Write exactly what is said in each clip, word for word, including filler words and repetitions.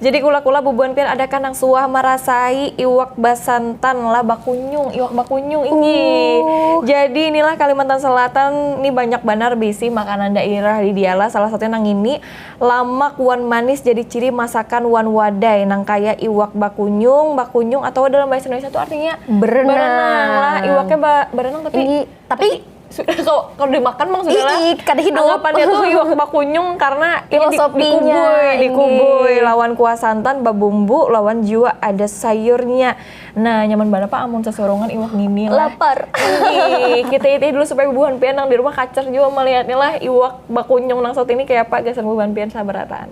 Jadi kula-kula bubuhan pian adakah nang suah marasai iwak basantan lah bakunyung, iwak bakunyung ini. Uh. Jadi inilah Kalimantan Selatan ni banyak banar bisi makanan dairah di dialah, salah satunya nang ini lamak wan manis jadi ciri masakan wan wadai nang kaya iwak bakunyung, bakunyung atau dalam bahasa Indonesia tu artinya berenang, berenang lah, iwaknya ba berenang tapi ini tapi kalau kalau dimakan mang sudah lah. Ii, kada hidup. Anggapannya tuh iwak bakunyung karena ini di- dikubui, dikubui lawan kuah santan, babumbu lawan jua ada sayurnya. Nah, nyaman banget pak amun sesorungan iwak gini lah. Lapar. Ii, kita itih dulu supaya bubuhan pian nang di rumah kacar juga melihatnya lah iwak bakunyung nang saat ini kayak apa gasan bubuhan pian sabarataan.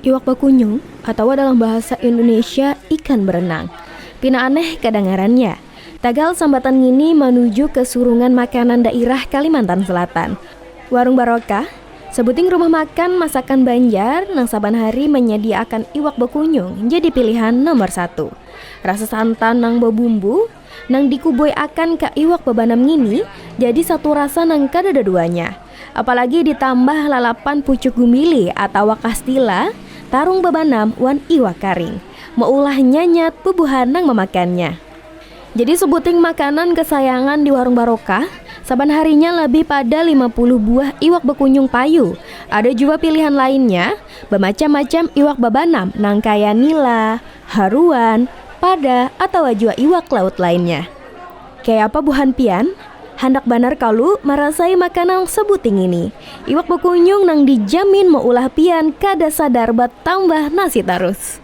Iwak bakunyung, atau dalam bahasa Indonesia ikan berenang. Pina aneh kadangarannya. Tagal sambatan ngini manuju ke surungan makanan dairah Kalimantan Selatan. Warung Barokah, sebuting rumah makan masakan Banjar nang saban hari menyediakan iwak bakunyung jadi pilihan nomor satu. Rasa santan nang babumbu, nang dikubui akan ka iwak babanam ngini jadi satu rasa nang kadada duanya. Apalagi ditambah lalapan pucuk gumbili atawa kastila, tarung babanam wan iwak karing. Maulah nyanyat bubuhan nang mamakannya. Jadi sebuting makanan kesayangan di warung barokah, saban harinya lebih pada lima puluh buah iwak bakunyung payu. Ada jua pilihan lainnya, bamacam-macam iwak babanam nang kaya nila, haruan, pada, atawa jua iwak laut lainnya. Kaya apa buhan pian? Handak banar kalu marasai makanan sabuting ini. Iwak bakunyung nang dijamin maulah pian kada sadar batambah nasi tarus.